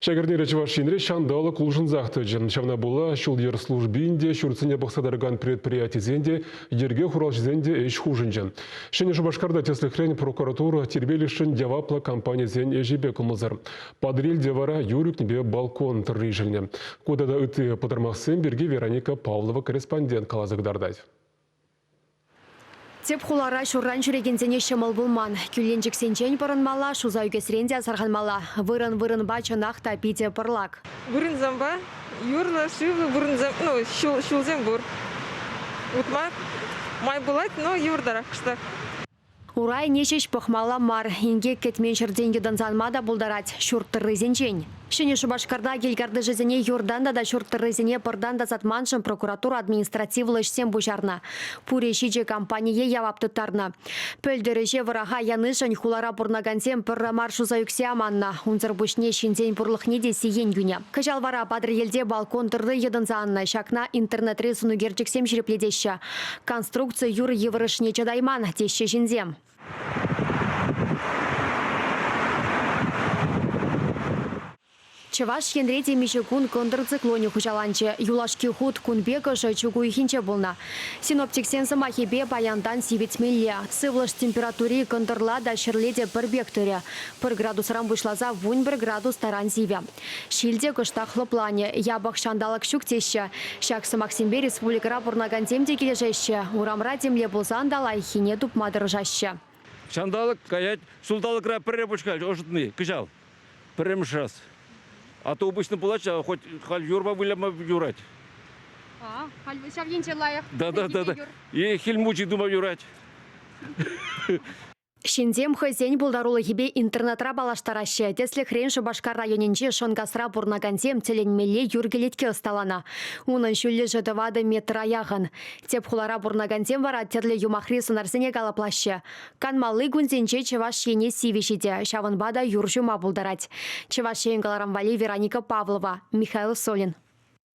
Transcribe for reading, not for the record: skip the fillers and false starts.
Ҫак эрнере Чӑваш Енре ҫанталӑк улшӑнсах тӑчӗ. Ҫавна пула ҫул-йӗр службин те, ҫуртсене пӑхса тӑракан предприятисен те, йӗрке хуралҫисен те ӗҫ хушӑнчӗ. Ҫӗнӗ Шупашкарта тӗслӗхрен прокуратура тирпейлӗхшӗн яваплӑ компанисен ӗҫӗпе кӑмӑлсӑр. Патӑрьелте вара юр ӳкнипе балкон тӑрри ишӗлнӗ. Ку тата ытти пӑтӑрмахсем пирки Вероника Павлова корреспондент каласа кӑтартать. Тӗп хулара ҫурран ҫӳрекенсене ҫӑмӑл пулман. Кӳлленчӗксенчен пӑрӑнмалла, шуса ӳкесрен те асӑрханмалла. Вырӑн-вырӑнпа чӑнах та питӗ пӑрлак. Вырӑнсемпе юрлӑ, шывлӑ вырӑнсем, ну, ҫулсем пур. Утма май пулать, но йывӑртарах кӑштах. Урайне ҫеҫ пӑхмалла мар. Инкек кӗтмен ҫӗртен йӑтӑнса анма та пултарать ҫурт тӑррисенчен. Ҫӗнӗ Шупашкарта кил картишӗсене юртан тата ҫурт тӑррисене пӑртан тасатманшӑн прокуратура административлӑ ӗҫсем пуҫарнӑ. Пурӗ ҫичӗ компание явап тыттарнӑ. Пӗлтӗр ӗҫе вӑраха янишӗн хулара пурӑнакансем пӗрре мар шуса ӳксе аманнӑ. Унсӑр пуҫне ҫынсен пурлӑхне те сиен кӳнӗ. Кӑҫал вара Патӑрьелте балкон тӑрри йӑтӑнса аннӑ. Ҫакна интернетри сӑнӳкерчӗксем ҫирӗплетеҫҫӗ. Конструкци юр йывӑрӑшне чӑтайман, теҫҫӗ ҫынсем. Чӑваш Енре темиҫе кун кӑнтӑр циклонӗ хуҫаланчӗ. Юлашки хут кун пек ӑшӑ чӳк уйӑхӗнче пулнӑ. Синоптиксен сӑмахӗпе паянтан сивӗтмелле. Сывлӑш температури кӑнтӑрла та ҫӗрле те пӗр пек тӑрӗ. Пӗр градусран пуҫласа 11 градус таран сивӗ. Ҫил те кӑштах лӑпланӗ. Япӑх ҫанталӑк ҫук теҫҫӗ. Ҫак сӑмахсемпе республикӑра пурӑнакансем те килӗшеҫҫӗ. Урамра темле пулсан та лайӑххине тупма тӑрӑшаҫҫӗ. Ҫанталӑк каять. Ҫулталӑкра пӗрре пуҫ ӑшӑтни кӑҫал. Пӗрремӗш раз. А то обычно пулать, хоть халь юрпа выляма юрать. А, халь ҫав енче лайӑх. Да, да, да, да. И хӗл мучи тума юрать. Ҫынсем хӑйсен пултарулӑхӗпе интернетра паллаштараҫҫӗ. Тӗслӗхрен, Шупашкар районӗнчи Шӑнкасра пурӑнакансем тӗлӗнмелле юр кӗлетке ӑсталанӑ. Унӑн ҫӳллӗшӗ тӑватӑ метра яхӑн. Тӗп хулара пурӑнакансем вара тӗрлӗ юмахри сӑнарсене калӑплаҫҫӗ. Канмалли кунсенче Чӑваш Ене сивӗ ҫитӗ, ҫавӑнпа та юр ҫума пултарать. Чӑваш Ен кӑларӑм валли Вероника Павлова, Михаил Солин.